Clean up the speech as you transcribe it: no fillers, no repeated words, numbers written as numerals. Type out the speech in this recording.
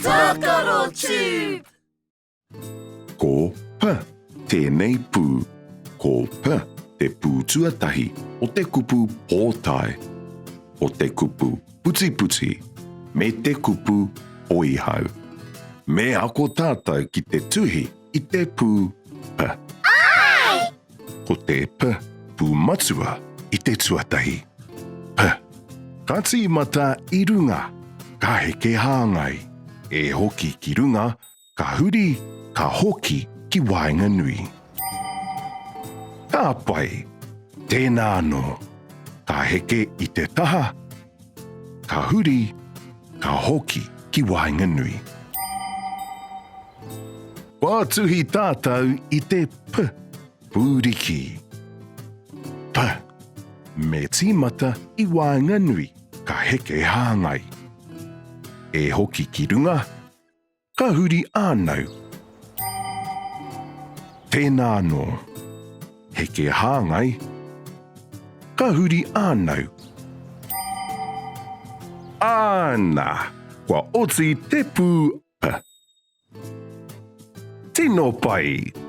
Tākaro Tube! Ko P tēnei pū. Ko P te pū tuatahi o te kupu pōtae, o te kupu putiputi, me te kupu poihau. Me ako tātou ki te tuhi i te pū P. Āe! Ko te P pū matua i te tuatahi. P. Ka tīmata i runga, ka heke hāngai. E hoki ki runga, ka huri, ka hoki ki waenganui. Ka pai! Tēnā anō. Ka heke i te taha, ka huri, ka hoki ki waenganui. Kua tuhi tātou i te P, pūriki. P. Me tīmata i waenganui, ka heke hāngai. E hoki ki runga, ka huri ānau. Tēnā anō. Heke hāngai, ka huri ānau. Āna! Kua oti te pū P. Tino pai!